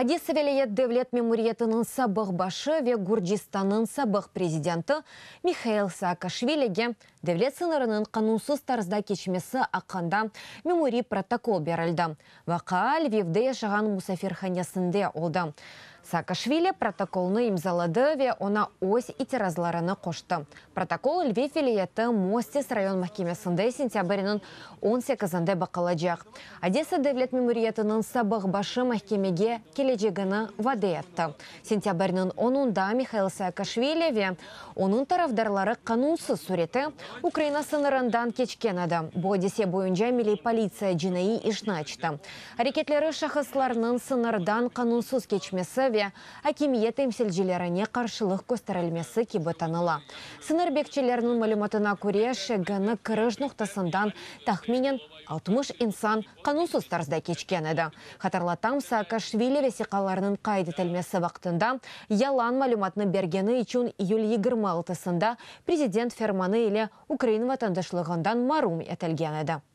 Odesa vilâyet devlet memuriyetiniñ sabıq başı ve Gürcistannıñ sabıq prezidenti Mihail Saakaşvilige devlet sıñırınıñ qanunsız tarzda keçmesi aqqında memuriy protokol berildi. Vaqia Lvivde yaşağan musafirhanesinde oldı. Saakaşvili protokolnı imzaladı ve oña öz itirazlarını qoştı. Protokol Lviv vilâyeti Mostis rayon mahkemesinde sentâbrniñ 18-nde baqılacaq. Odesa devlet memuriyetiniñ sabıq başı mahkemege kelecegini vade etti. Sentâbrniñ onunda Mihail Saakaşvili ve onıñ tarafdarları qanunsız sürette Ukraina sıñırından keçken edi. Bu adise boyunca Milliy politsiya cinaiy işni açtı. Areketleri şahıslarnıñ sıñırdan qanunsız keçmesi ve akimiyet temsilcilerine qarşılıq kösterilmesi kibi tanıla. Sıñır bekçileriniñ malümatına köre, ŞGni kiriş noqtasından tahminen 60 insan qanunsız tarzda keçken edi. Hatırlatam, Saakaşvili vesiqalarnıñ qayd etilmesi vaqtında yalan malümatnı bergeni içün iyül 26-sında prezident fermanı ile ukrain vatandaşlığından marum etilgen edi.